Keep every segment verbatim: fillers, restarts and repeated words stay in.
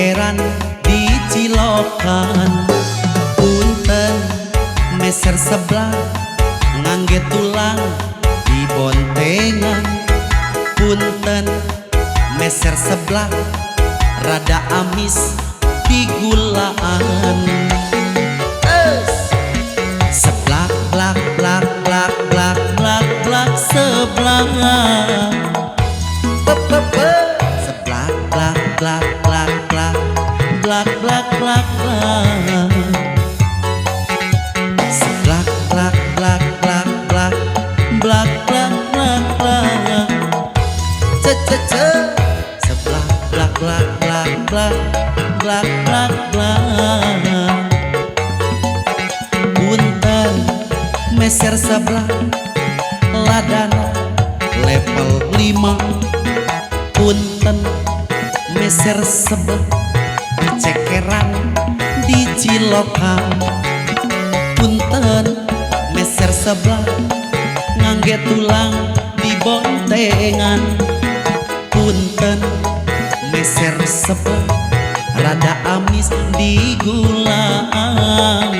Cèkèran di Cilokan. Punten, mèsèr sebbhâ, nganggè tulang di Bontengan. Punten, mèsèr sebbhâ, rada amès di ghulâ'ân. Es. Seblak, blak, blak, blak, blak, blak, blak, seblak. Pep, pep, pep. Seblak, blak, blak, blak, blak, blak, blak, blak, blak. Seblak, blak, blak, blak, blak, blak, blak, blak, blak. Ce, ce, ce. Seblak, blak, blak, blak, blak, blak, blak, blak. Punten, mèsèr sebbhâ, ladhâna level lima. Punten, mèsèr sebbhâ, di Cèkèran, di Cilokan. Punten, mèsèr sebbhâ, nganggè tulang di Bontengan. Punten, mèsèr sebbhâ, rada amès di ghulâ'ân.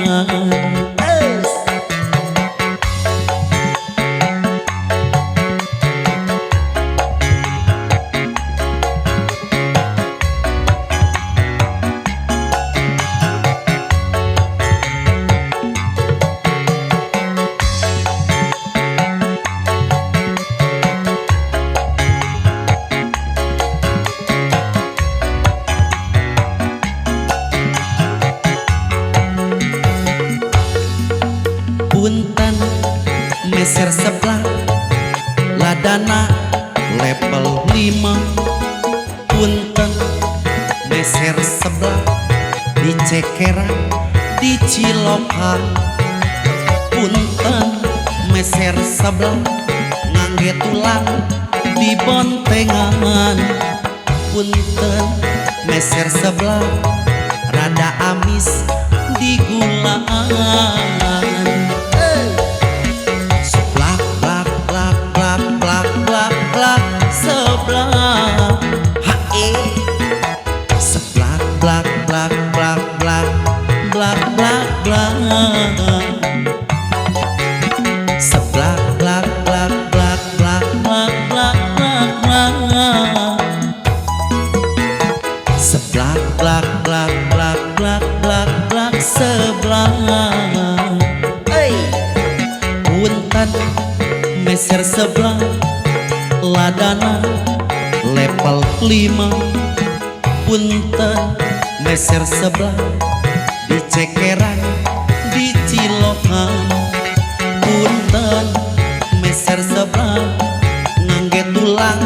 Es. Punten, mèsèr sebbhâ, ladhâna level lima. Punten, mèsèr sebbhâ, di Cèkèran, di Cilokan. Punten, mèsèr sebbhâ, nganggè tulang di Bontengan. Punten, mèsèr sebbhâ, rada amès di ghulâ'ân. Hey! Seblak, blak, blak, blak, blak, blak, blak, seblak. Ha'e. Seblak, blak, blak, blak, blak, blak, blak, blak. Seblak, blak, blak, blak, blak, blak, blak, blak, blak. Seblak, blak, blak, blak, blak, blak, blak, seblak. Hei! Punten, mèsèr sebbhâ, ladhâna level lima. Punten, mèsèr sebbhâ, di Cèkèran, di Cilokan. Punten, mèsèr sebbhâ, nganggè tulang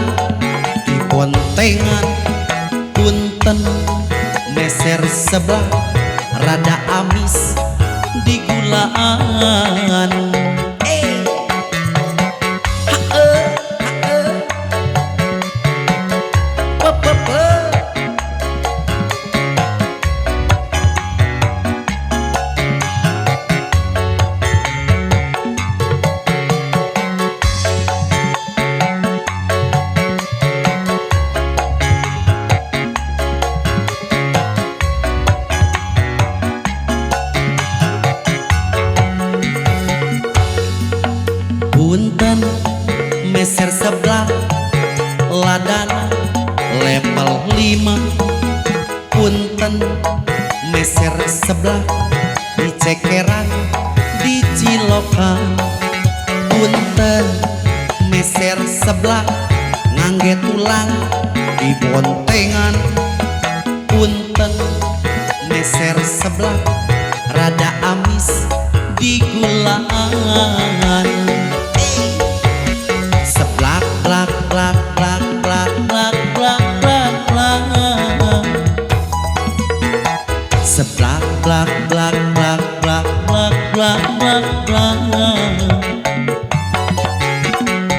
di Bontengan. Punten, mèsèr sebbhâ, rada amès di ghulâ'ân. Eh. Ha'e, ha'e. Pe, pe, pe. Punten, mèsèr sebbhâ, ladhâna level lima. Punten, mèsèr sebbhâ, di Cèkèran, di Cilokan. Punten, mèsèr sebbhâ, nganggè tulang di Bontengan. Punten, mèsèr sebbhâ, rada amès di ghulâ'ân. Seblak, blak, blak, blak, blak, blak, blak, blak. Seblak, blak, blak, blak, blak, blak, blak, blak.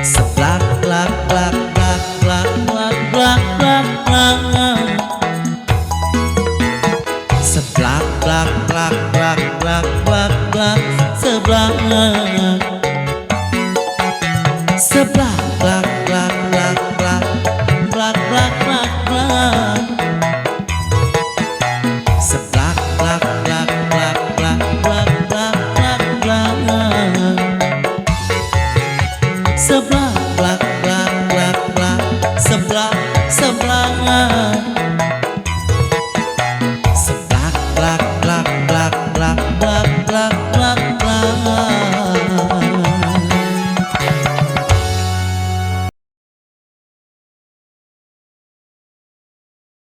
Seblak, blak, blak, blak, blak, blak, blak, blak, blak. Seblak, blak, blak, blak, blak, blak, blak, seblak.